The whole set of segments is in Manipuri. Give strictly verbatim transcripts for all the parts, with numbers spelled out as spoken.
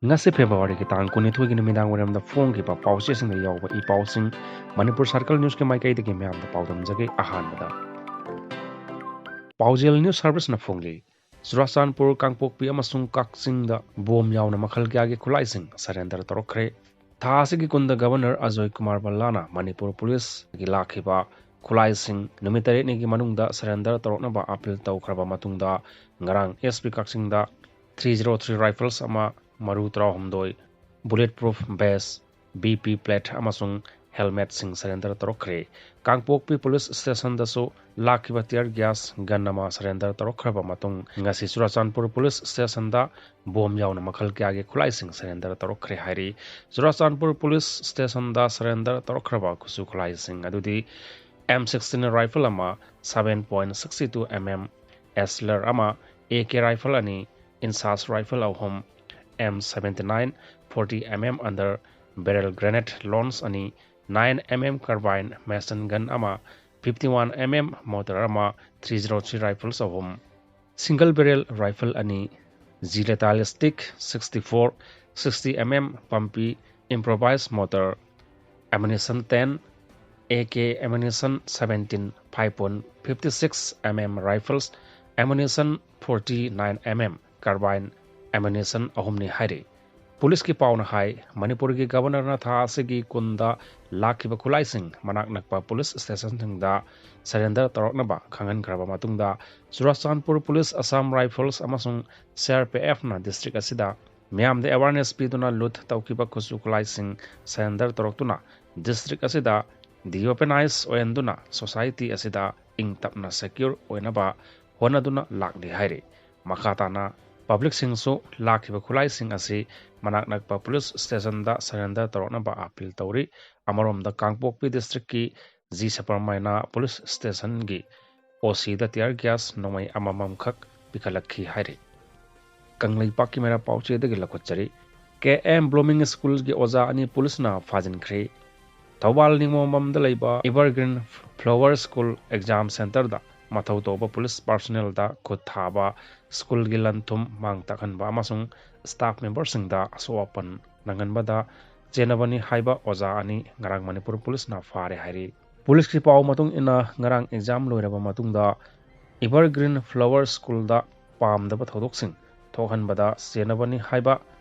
ꯉꯁꯤ ꯐꯦꯕ꯭ꯔꯨꯋꯥꯔꯤꯒꯤ ꯇꯥꯡ ꯀꯨꯟꯅꯤꯊꯣꯏꯒꯤ ꯅꯨꯃꯤꯗꯥꯡ ꯋꯥꯏꯔꯝꯗ ꯐꯣꯡꯈꯤꯕ ꯄꯥꯎꯆꯦꯁꯤꯡꯗ ꯌꯥꯎꯕ ꯏ ꯄꯥꯎꯁꯤꯡ ꯃꯅꯤꯄꯨꯔ ꯁꯥꯔꯀꯜ ꯅ꯭ꯌꯨꯁꯀꯤ ꯃꯥꯏꯀꯩꯗꯒꯤ ꯃꯌꯥꯝꯗ ꯄꯥꯎꯗꯝꯖꯒꯦ꯫ ꯑꯍꯥꯟꯕꯗ ꯄꯥꯎꯖꯦꯜ ꯅ꯭ꯌꯨꯁ ꯁꯥꯔꯚꯤꯁꯅ ꯐꯣꯡꯂꯤ꯫ ꯆꯨꯔꯥꯆꯥꯟꯄꯨꯔ, ꯀꯥꯡꯄꯣꯛꯄꯤ ꯑꯃꯁꯨꯡ ꯀꯛꯆꯤꯡꯗ ꯕꯣꯝ ꯌꯥꯎꯅ ꯃꯈꯜ ꯀꯌꯥꯒꯤ ꯈꯨꯠꯂꯥꯏꯁꯤꯡ ꯁꯔꯦꯟꯗꯔ ꯇꯧꯔꯛꯈ꯭ꯔꯦ꯫ ꯊꯥ ꯑꯁꯤꯒꯤ ꯀꯨꯟꯗ ꯒꯕꯔꯅꯔ ꯑꯖꯣꯏ ꯀꯨꯃꯥꯔ ꯚꯜꯂꯥꯅ ꯃꯅꯤꯄꯨꯔ ꯄꯨꯂꯤꯁꯀꯤ ꯂꯥꯛꯈꯤꯕ ꯈꯨꯠꯂꯥꯏꯁꯤꯡ ꯅꯨꯃꯤꯠ ꯇꯔꯦꯠꯅꯤꯒꯤ ꯃꯅꯨꯡꯗ ꯁꯔꯦꯟꯗꯔ ꯇꯧꯔꯛꯅꯕ ꯑꯥꯄꯤꯜ ꯇꯧꯈ꯭ꯔꯕ ꯃꯇꯨꯡꯗ, ꯉꯔꯥꯡ ꯑꯦꯁ ꯄꯤ ꯀꯛꯆꯤꯡꯗ ꯊ꯭ꯔꯤ ꯖꯤꯔꯣ ꯊ꯭ꯔꯤ ꯔꯥꯏꯐꯜꯁ ꯑꯃ, ꯃꯔꯨ ꯇꯔꯥꯍꯨꯝꯗꯣꯏ, bullet proof veg, B P plate ꯑꯃꯁꯨꯡ ꯍꯦꯜꯃꯦꯠꯁꯤꯡ ꯁꯔꯦꯟꯗꯔ ꯇꯧꯔꯛꯈ꯭ꯔꯦ꯫ ꯀꯥꯡꯄꯣꯛꯄꯤ ꯄꯨꯂꯤꯁ ꯁ꯭ꯇꯦꯁꯟꯗꯁꯨ ꯂꯥꯛꯈꯤꯕ ꯇꯤꯌꯔ ꯒ꯭ꯌꯥꯁ ꯒꯟ ꯑꯃ ꯁꯔꯦꯟꯗꯔ ꯇꯧꯔꯛꯈ꯭ꯔꯕ ꯃꯇꯨꯡ, ꯉꯁꯤ ꯆꯨꯔꯥꯆꯥꯟꯄꯨꯔ ꯄꯨꯂꯤꯁ ꯁ꯭ꯇꯦꯁꯟꯗ ꯕꯣꯝ ꯌꯥꯎꯅ ꯃꯈꯜ ꯀꯌꯥꯒꯤ ꯈꯨꯠꯂꯥꯏꯁꯤꯡ ꯁꯔꯦꯟꯗꯔ ꯇꯧꯔꯛꯈ꯭ꯔꯦ ꯍꯥꯏꯔꯤ꯫ ꯆꯨꯔꯥꯆꯥꯟꯄꯨꯔ ꯄꯨꯂꯤꯁ ꯁ꯭ꯇꯦꯁꯟꯗ ꯁꯔꯦꯟꯗꯔ ꯇꯧꯔꯛꯈ꯭ꯔꯕ ꯈꯨꯠꯁꯨ ꯈꯨꯠꯂꯥꯏꯁꯤꯡ ꯑꯗꯨꯗꯤ ꯑꯦꯝ ꯁꯤꯛꯁꯇꯤꯟ ꯔꯥꯏꯐꯜ ꯑꯃ, seven point sixty two M M SLR ꯑꯃ, ꯑꯦ ꯀꯦ ꯔꯥꯏꯐꯜ ꯑꯅꯤ, ꯏꯟꯁꯥꯁ ꯔꯥꯏꯐꯜ ꯑꯍꯨꯝ, M seventy nine forty M M under barrel grenade launchers ꯑꯅꯤ, nine M M carbine machine gun ꯑꯃ, fifty one M M mortar ꯑꯃ, ꯊ꯭ꯔꯤ ꯖꯤꯔꯣ ꯊ꯭ꯔꯤ ꯔꯥꯏꯐꯜꯁ ꯑꯍꯨꯝ, ꯁꯤꯡꯒꯜ ꯕꯦꯔꯦꯜ ꯔꯥꯏꯐꯜ ꯑꯅꯤ, gelatine stick sixty four, sixty M M ꯄꯝꯄꯤ, improvised mortar, ammunition ten, A K ꯑꯦꯃꯨꯅꯤꯁꯟ seventeen, five point fifty six M M rifles, ammunition forty nine M M carbine ammunition ꯑꯍꯨꯝꯅꯤ ꯍꯥꯏꯔꯤ꯫ ꯄꯨꯂꯤꯁꯀꯤ ꯄꯥꯎꯅ ꯍꯥꯏ, ꯃꯅꯤꯄꯨꯔꯒꯤ ꯒꯕꯔꯅꯔꯅ ꯊꯥ ꯑꯁꯤꯒꯤ ꯀꯨꯟꯗ ꯂꯥꯛꯈꯤꯕ ꯈꯨꯠꯂꯥꯏꯁꯤꯡ ꯃꯅꯥꯛ ꯅꯛꯄ ꯄꯨꯂꯤꯁ ꯁ꯭ꯇꯦꯁꯟꯁꯤꯡꯗ ꯁꯔꯦꯟꯗꯔ ꯇꯧꯔꯛꯅꯕ ꯈꯪꯍꯟꯈ꯭ꯔꯕ ꯃꯇꯨꯡꯗ, ꯆꯨꯔꯥꯆꯥꯟꯄꯨꯔ ꯄꯨꯂꯤꯁ, ꯑꯁꯥꯝ ꯔꯥꯏꯐꯜꯁ ꯑꯃꯁꯨꯡ ꯁꯤ ꯑꯥꯔ ꯄꯤ ꯑꯦꯐꯅ ꯗꯤꯁꯇ꯭ꯔꯤꯛ ꯑꯁꯤꯗ ꯃꯤꯌꯥꯝꯗ ꯑꯦꯋꯥꯔꯅꯦꯁ ꯄꯤꯗꯨꯅ ꯂꯨꯠ ꯇꯧꯈꯤꯕ ꯈꯨꯠꯁꯨ ꯈꯨꯠꯂꯥꯏꯁꯤꯡ ꯁꯔꯦꯟꯗꯔ ꯇꯧꯔꯛꯇꯨꯅ ꯗꯤꯁꯇ꯭ꯔꯤꯛ ꯑꯁꯤꯗ ꯗꯤꯑꯣꯄꯦꯅꯥꯏꯖ ꯑꯣꯏꯍꯟꯗꯨꯅ ꯁꯣꯁꯥꯏꯇꯤ ꯑꯁꯤꯗ ꯏꯪ ꯇꯞꯅ ꯁꯦꯀ꯭ꯌꯨꯔ ꯑꯣꯏꯅꯕ ꯍꯣꯠꯅꯗꯨꯅ ꯂꯥꯛꯂꯤ ꯍꯥꯏꯔꯤ꯫ ꯃꯈꯥ ꯇꯥꯅ ꯄꯕ꯭ꯂꯤꯛꯁꯤꯡꯁꯨ ꯂꯥꯛꯈꯤꯕ ꯈꯨꯠꯂꯥꯏꯁꯤꯡ ꯑꯁꯤ ꯃꯅꯥꯛ ꯅꯛꯄ ꯄꯨꯂꯤꯁ ꯁ꯭ꯇꯦꯁꯟꯗ ꯁꯔꯦꯟꯗꯔ ꯇꯧꯔꯛꯅꯕ ꯑꯥꯄꯤꯜ ꯇꯧꯔꯤ꯫ ꯑꯃꯔꯣꯝꯗ, ꯀꯥꯡꯄꯣꯛꯄꯤ ꯗꯤꯁꯇ꯭ꯔꯤꯛꯀꯤ ꯖꯤ ꯁꯄꯔꯃꯥꯏꯅꯥ ꯄꯨꯂꯤꯁ ꯁ꯭ꯇꯦꯁꯟꯒꯤ ꯑꯣ ꯁꯤꯗ ꯇꯤꯌꯔ ꯒ꯭ꯌꯥꯁ ꯅꯣꯡꯃꯩ ꯑꯃꯃꯝꯈꯛ ꯄꯤꯈꯠꯂꯛꯈꯤ ꯍꯥꯏꯔꯤ꯫ ꯀꯪꯂꯩꯄꯥꯛꯀꯤ ꯃꯩꯔꯥ ꯄꯥꯎꯆꯦꯗꯒꯤ ꯂꯧꯈꯠꯆꯔꯤ꯫ ꯀꯦ ꯑꯦꯝ ꯕ꯭ꯂꯨꯃꯤꯡ ꯁ꯭ꯀꯨꯜꯒꯤ ꯑꯣꯖꯥ ꯑꯅꯤ ꯄꯨꯂꯤꯁꯅ ꯐꯥꯖꯤꯟꯈ꯭ꯔꯦ꯫ ꯊꯧꯕꯥꯜ ꯅꯤꯉꯣꯝꯕꯝꯗ ꯂꯩꯕ ꯏꯚꯔꯒ꯭ꯔꯤꯟ ꯐ꯭ꯂꯣꯋꯔ ꯁ꯭ꯀꯨꯜ ꯑꯦꯛꯖꯥꯝ ꯁꯦꯟꯇꯔꯗ ꯃꯊꯧ ꯇꯧꯕ ꯄꯨꯂꯤꯁ ꯄꯥꯔꯁꯣꯅꯦꯜꯗ ꯈꯨꯠ ꯊꯥꯕ, ꯁ꯭ꯀꯨꯜꯒꯤ ꯂꯟ ꯊꯨꯝ ꯃꯥꯡ ꯇꯥꯛꯍꯟꯕ ꯑꯃꯁꯨꯡ staff memberꯁꯤꯡꯗ ꯑꯁꯣꯛ ꯑꯄꯟ ꯅꯪꯍꯟꯕꯗ ꯆꯦꯟꯅꯕꯅꯤ ꯍꯥꯏꯕ ꯑꯣꯖꯥ ꯑꯅꯤ ꯉꯔꯥꯡ ꯃꯅꯤꯄꯨꯔ ꯄꯨꯂꯤꯁꯅ ꯐꯥꯔꯦ ꯍꯥꯏꯔꯤ꯫ ꯄꯨꯂꯤꯁꯀꯤ ꯄꯥꯎ ꯃꯇꯨꯡ ꯏꯟꯅ, ꯉꯔꯥꯡ exam ꯂꯣꯏꯔꯕ ꯃꯇꯨꯡꯗ Evergreen Flower Schoolꯗ ꯄꯥꯝꯗꯕ ꯊꯧꯗꯣꯛꯁꯤꯡ ꯊꯣꯛꯍꯟꯕꯗ ꯆꯦꯟꯅꯕꯅꯤ ꯍꯥꯏꯕ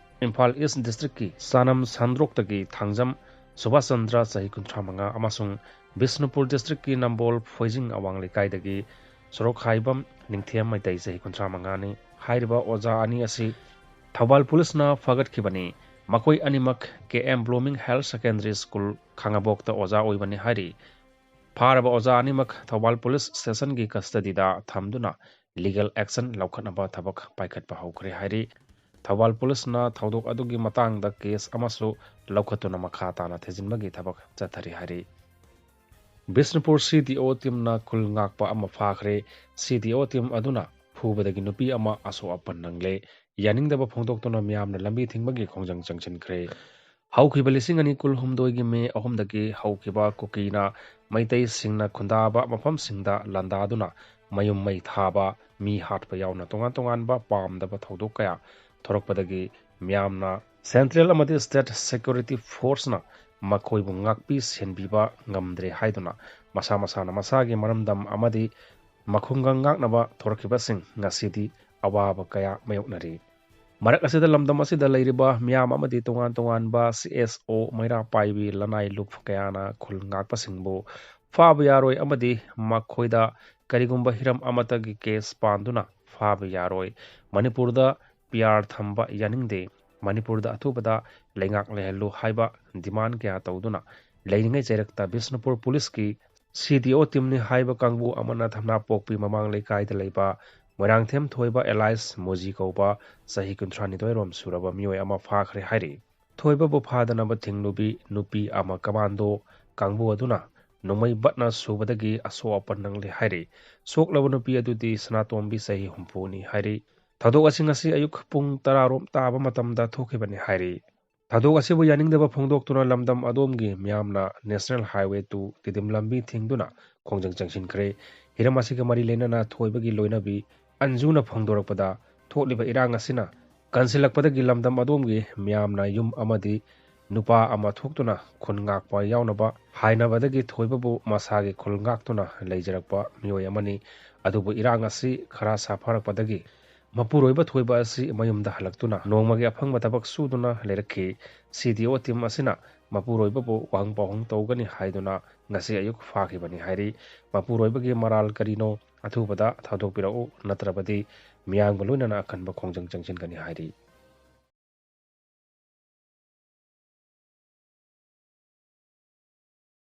ꯏꯝꯐꯥꯜ East Districtꯀꯤ ꯆꯥꯅꯝ ꯁꯟꯗ꯭ꯔꯣꯛꯇꯒꯤ ꯊꯥꯡꯖꯝ ꯁꯨꯕꯥꯁ ꯆꯟꯗ꯭ꯔ, ꯆꯍꯤ ꯀꯨꯟꯊ꯭ꯔꯥ ꯃꯉꯥ, ꯑꯃꯁꯨꯡ ꯕꯤꯁꯅꯨꯄꯨꯔ Districtꯀꯤ ꯅꯝꯕꯣꯜ ꯐꯣꯏꯖꯤꯡ ꯑꯋꯥꯡ ꯂꯩꯀꯥꯏꯗꯒꯤ ꯁꯣꯔꯣꯛꯈꯥꯏꯕꯝ ꯅꯤꯡꯊꯦꯝ ꯃꯩꯇꯩ, ꯆꯍꯤ ꯀꯨꯟꯊ꯭ꯔꯥ ꯃꯉꯥꯅꯤ꯫ ꯍꯥꯏꯔꯤꯕ ꯑꯣꯖꯥ ꯑꯅꯤ ꯑꯁꯤ ꯊꯧꯕꯥꯜ ꯄꯨꯂꯤꯁꯅ ꯐꯥꯒꯠꯈꯤꯕꯅꯤ꯫ ꯃꯈꯣꯏ ꯑꯅꯤꯃꯛ K M blooming higher secondary school ꯈꯥꯉꯕꯣꯛꯇ ꯑꯣꯖꯥ ꯑꯣꯏꯕꯅꯤ ꯍꯥꯏꯔꯤ꯫ ꯐꯥꯔꯕ ꯑꯣꯖꯥ ꯑꯅꯤꯃꯛ ꯊꯧꯕꯥꯜ ꯄꯨꯂꯤꯁ ꯁ꯭ꯇꯦꯁꯟꯒꯤ ꯀꯁꯇꯗꯤꯗ ꯊꯝꯗꯨꯅ ꯂꯤꯒꯦꯜ ꯑꯦꯛꯁꯟ ꯂꯧꯈꯠꯅꯕ ꯊꯕꯛ ꯄꯥꯏꯈꯠꯄ ꯍꯧꯈ꯭ꯔꯦ ꯍꯥꯏꯔꯤ꯫ ꯊꯧꯕꯥꯜ ꯄꯨꯂꯤꯁꯅ ꯊꯧꯗꯣꯛ ꯑꯗꯨꯒꯤ ꯃꯇꯥꯡꯗ ꯀꯦꯁ ꯑꯃꯁꯨ ꯂꯧꯈꯠꯇꯨꯅ ꯃꯈꯥ ꯇꯥꯅ ꯊꯤꯖꯤꯟꯕꯒꯤ ꯊꯕꯛ ꯆꯠꯊꯔꯤ ꯍꯥꯏꯔꯤ꯫ ꯕꯤꯁꯅꯨꯄꯨꯔ ꯁꯤ ꯗꯤ ꯑꯣ ꯇꯤꯝꯅ ꯈꯨꯜ ꯉꯥꯛꯄ ꯑꯃ ꯐꯥꯈ꯭ꯔꯦ꯫ ꯁꯤ ꯗꯤ ꯑꯣ ꯇꯤꯝ ꯑꯗꯨꯅ ꯐꯨꯕꯗꯒꯤ ꯅꯨꯄꯤ ꯑꯃ ꯑꯁꯣꯛ ꯑꯄꯟ ꯅꯪꯂꯦ꯫ ꯌꯥꯅꯤꯡꯗꯕ ꯐꯣꯡꯗꯣꯛꯇꯨꯅ ꯃꯤꯌꯥꯝꯅ ꯂꯝꯕꯤ ꯊꯤꯡꯕꯒꯤ ꯈꯣꯡꯖꯪ ꯆꯪꯁꯤꯟꯈ꯭ꯔꯦ꯫ ꯍꯧꯈꯤꯕ ꯂꯤꯁꯤꯡ ꯑꯅꯤ ꯀꯨꯟꯍꯨꯝꯗꯣꯏꯒꯤ ꯃꯦ ꯑꯍꯨꯝꯗꯒꯤ ꯍꯧꯈꯤꯕ ꯀꯨꯀꯤꯅ ꯃꯩꯇꯩꯁꯤꯡꯅ ꯈꯨꯟꯗꯥꯕ ꯃꯐꯝꯁꯤꯡꯗ ꯂꯥꯟꯗꯥꯗꯨꯅ ꯃꯌꯨꯝ ꯃꯩ ꯊꯥꯕ, ꯃꯤ ꯍꯥꯠꯄ ꯌꯥꯎꯅ ꯇꯣꯉꯥꯟ ꯇꯣꯉꯥꯟꯕ ꯄꯥꯝꯗꯕ ꯊꯧꯗꯣꯛ ꯀꯌꯥ ꯊꯣꯔꯛꯄꯗꯒꯤ ꯃꯤꯌꯥꯝꯅ ꯁꯦꯟꯇ꯭ꯔꯦꯜ ꯑꯃꯗꯤ ꯁ꯭ꯇꯦꯠ ꯁꯦꯀ꯭ꯌꯨꯔꯤꯇꯤ ꯐꯣꯔꯁꯅ ꯃꯈꯣꯏꯕꯨ ꯉꯥꯛꯄꯤ ꯁꯦꯟꯕꯤꯕ ꯉꯝꯗ꯭ꯔꯦ ꯍꯥꯏꯗꯨꯅ ꯃꯁꯥ ꯃꯁꯥꯅ ꯃꯁꯥꯒꯤ ꯃꯔꯝꯗꯝ ꯑꯃꯗꯤ ꯃꯈꯨꯡꯒꯪ ꯉꯥꯛꯅꯕ ꯊꯣꯔꯛꯈꯤꯕꯁꯤꯡ ꯉꯁꯤꯗꯤ ꯑꯋꯥꯕ ꯀꯌꯥ ꯃꯥꯌꯣꯛꯅꯔꯤ꯫ ꯃꯔꯛ ꯑꯁꯤꯗ ꯂꯝꯗꯝ ꯑꯁꯤꯗ ꯂꯩꯔꯤꯕ ꯃꯤꯌꯥꯝ ꯑꯃꯗꯤ ꯇꯣꯉꯥꯟ ꯇꯣꯉꯥꯟꯕ ꯁꯤ ꯑꯦꯁ ꯑꯣ, ꯃꯩꯔꯥ ꯄꯥꯏꯕꯤ, ꯂꯅꯥꯏ ꯂꯨꯞ ꯀꯌꯥꯅ ꯈꯨꯜ ꯉꯥꯛꯄꯁꯤꯡꯕꯨ ꯐꯥꯕ ꯌꯥꯔꯣꯏ ꯑꯃꯗꯤ ꯃꯈꯣꯏꯗ ꯀꯔꯤꯒꯨꯝꯕ ꯍꯤꯔꯝ ꯑꯃꯠꯇꯒꯤ ꯀꯦꯁ ꯄꯥꯟꯗꯨꯅ ꯐꯥꯕ ꯌꯥꯔꯣꯏ꯫ ꯃꯅꯤꯄꯨꯔꯗ ꯄꯤ ꯑꯥꯔ ꯊꯝꯕ ꯌꯥꯅꯤꯡꯗꯦ꯫ ꯃꯅꯤꯄꯨꯔꯗ ꯑꯊꯨꯕꯗ ꯂꯩꯉꯥꯛ ꯂꯩꯍꯜꯂꯨ ꯍꯥꯏꯕ ꯗꯤꯃꯥꯟ ꯀꯌꯥ ꯇꯧꯗꯨꯅ ꯂꯩꯔꯤꯉꯩ ꯆꯩꯔꯛꯇ ꯕꯤꯁꯅꯨꯄꯨꯔ ꯄꯨꯂꯤꯁꯀꯤ ꯁꯤ ꯗꯤ ꯑꯣ ꯇꯤꯝꯅꯤ ꯍꯥꯏꯕ ꯀꯥꯡꯕꯨ ꯑꯃꯅ ꯊꯝꯅꯥꯄꯣꯛꯄꯤ ꯃꯃꯥꯡ ꯂꯩꯀꯥꯏꯗ ꯂꯩꯕ ꯃꯣꯏꯔꯥꯡꯊꯦꯝ ꯊꯣꯏꯕ ꯑꯦꯂꯥꯏꯁ ꯃꯣꯖꯤ ꯀꯧꯕ ꯆꯍꯤ ꯀꯨꯟꯊ꯭ꯔꯥꯅꯤꯊꯣꯏ ꯔꯣꯝ ꯁꯨꯔꯕ ꯃꯤꯑꯣꯏ ꯑꯃ ꯐꯥꯈ꯭ꯔꯦ ꯍꯥꯏꯔꯤ꯫ ꯊꯣꯏꯕꯕꯨ ꯐꯥꯗꯅꯕ ꯊꯤꯡꯂꯨꯕꯤ ꯅꯨꯄꯤ ꯑꯃ ꯀꯃꯥꯟꯗꯣ ꯀꯥꯡꯕꯨ ꯑꯗꯨꯅ ꯅꯣꯡꯃꯩ ꯕꯠꯅ ꯁꯨꯕꯗꯒꯤ ꯑꯁꯣꯛ ꯑꯄꯟ ꯅꯪꯂꯦ ꯍꯥꯏꯔꯤ꯫ ꯁꯣꯛꯂꯕ ꯅꯨꯄꯤ ꯑꯗꯨꯗꯤ ꯁꯅꯥꯇꯣꯝꯕꯤ, ꯆꯍꯤ ꯍꯨꯝꯐꯨꯅꯤ ꯍꯥꯏꯔꯤ꯫ ꯊꯧꯗꯣꯛ ꯑꯁꯤ ꯉꯁꯤ ꯑꯌꯨꯛ ꯄꯨꯡ ꯇꯔꯥ ꯔꯣꯝ ꯇꯥꯕ ꯃꯇꯝꯗ ꯊꯣꯛꯈꯤꯕꯅꯤ ꯍꯥꯏꯔꯤ꯫ ꯊꯧꯗꯣꯛ ꯑꯁꯤꯕꯨ ꯌꯥꯅꯤꯡꯗꯕ ꯐꯣꯡꯗꯣꯛꯇꯨꯅ ꯂꯝꯗꯝ ꯑꯗꯣꯝꯒꯤ ꯃꯤꯌꯥꯝꯅ ꯅꯦꯁꯅꯦꯜ ꯍꯥꯏꯋꯦ ꯇꯨ ꯇꯤꯗꯤꯝ ꯂꯝꯕꯤ ꯊꯤꯡꯗꯨꯅ ꯈꯣꯡꯖꯪ ꯆꯪꯁꯤꯟꯈ꯭ꯔꯦ꯫ ꯍꯤꯔꯝ ꯑꯁꯤꯒ ꯃꯔꯤ ꯂꯩꯅꯅ ꯊꯣꯏꯕꯒꯤ ꯂꯣꯏꯅꯕꯤ ꯑꯟꯖꯨꯅ ꯐꯣꯡꯗꯣꯔꯛꯄꯗ, ꯊꯣꯛꯂꯤꯕ ꯏꯔꯥꯡ ꯑꯁꯤꯅ ꯀꯟꯁꯤꯜꯂꯛꯄꯗꯒꯤ ꯂꯝꯗꯝ ꯑꯗꯣꯝꯒꯤ ꯃꯤꯌꯥꯝꯅ ꯌꯨꯝ ꯑꯃꯗꯤ ꯅꯨꯄꯥ ꯑꯃ ꯊꯣꯛꯇꯨꯅ ꯈꯨꯟ ꯉꯥꯛꯄ ꯌꯥꯎꯅꯕ ꯍꯥꯏꯅꯕꯗꯒꯤ ꯊꯣꯏꯕꯕꯨ ꯃꯁꯥꯒꯤ ꯈꯨꯜ ꯉꯥꯛꯇꯨꯅ ꯂꯩꯖꯔꯛꯄ ꯃꯤꯑꯣꯏ ꯑꯃꯅꯤ꯫ ꯑꯗꯨꯕꯨ ꯏꯔꯥꯡ ꯑꯁꯤ ꯈꯔ ꯁꯥꯐꯔꯛꯄꯗꯒꯤ ꯃꯄꯨꯔꯣꯏꯕ ꯊꯣꯏꯕ ꯑꯁꯤ ꯃꯌꯨꯝꯗ ꯍꯜꯂꯛꯇꯨꯅ ꯅꯣꯡꯃꯒꯤ ꯑꯐꯪꯕ ꯊꯕꯛ ꯁꯨꯗꯨꯅ ꯂꯩꯔꯛꯈꯤ꯫ ꯁꯤ ꯗꯤ ꯑꯣ ꯇꯤꯝ ꯑꯁꯤꯅ ꯃꯄꯨꯔꯣꯏꯕꯕꯨ ꯋꯥꯍꯪ ꯄꯥꯎꯍꯪ ꯇꯧꯒꯅꯤ ꯍꯥꯏꯗꯨꯅ ꯉꯁꯤ ꯑꯌꯨꯛ ꯐꯥꯈꯤꯕꯅꯤ ꯍꯥꯏꯔꯤ꯫ ꯃꯄꯨꯔꯣꯏꯕꯒꯤ ꯃꯔꯥꯜ ꯀꯔꯤꯅꯣ? ꯑꯊꯨꯕꯗ ꯊꯥꯗꯣꯛꯄꯤꯔꯛꯎ, ꯅꯠꯇ꯭ꯔꯕꯗꯤ ꯃꯤꯌꯥꯝꯒ ꯂꯣꯏꯅꯅ ꯑꯀꯟꯕ ꯈꯣꯡꯖꯪ ꯆꯪꯁꯤꯟꯒꯅꯤ ꯍꯥꯏꯔꯤ꯫